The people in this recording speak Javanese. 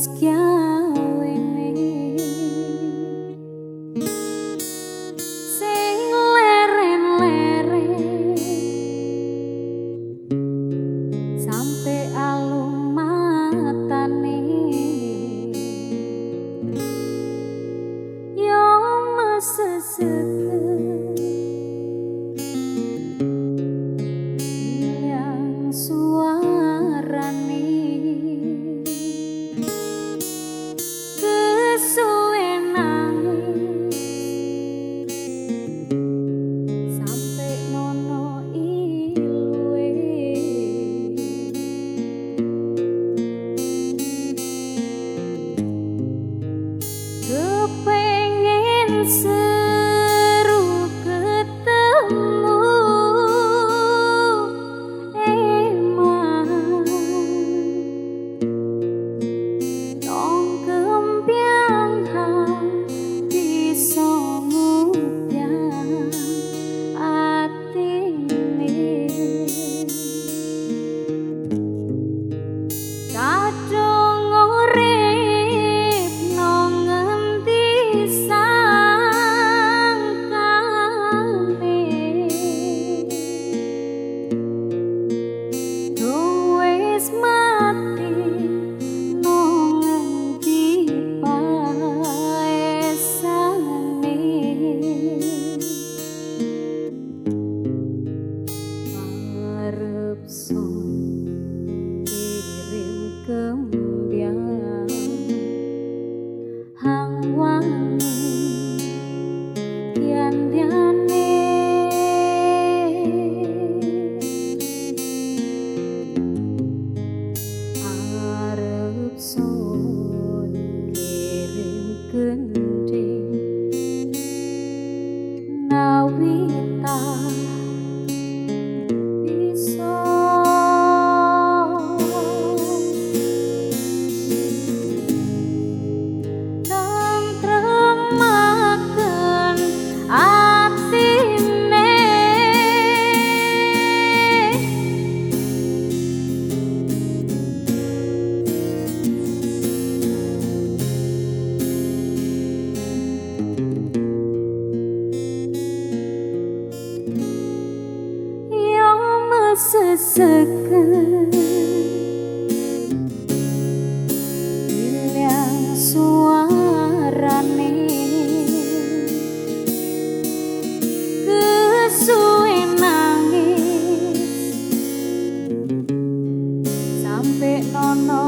wis gawene sing leren-leren sampe alum matane yo meseseke ilang suarane kesuwe nangis sampe nono iluwe kepengen seru ketemu eman tong kembyang bisa ngudang atine kadung urip nang ngendi sangkane wis mati nang ngendi paesane arep sun kirim kembyang hang wangi kian-kiane arep sun kirim gending nawita bisa nentremaken atine yo meseseke ilang suarane kesuwe nangis sampe nono.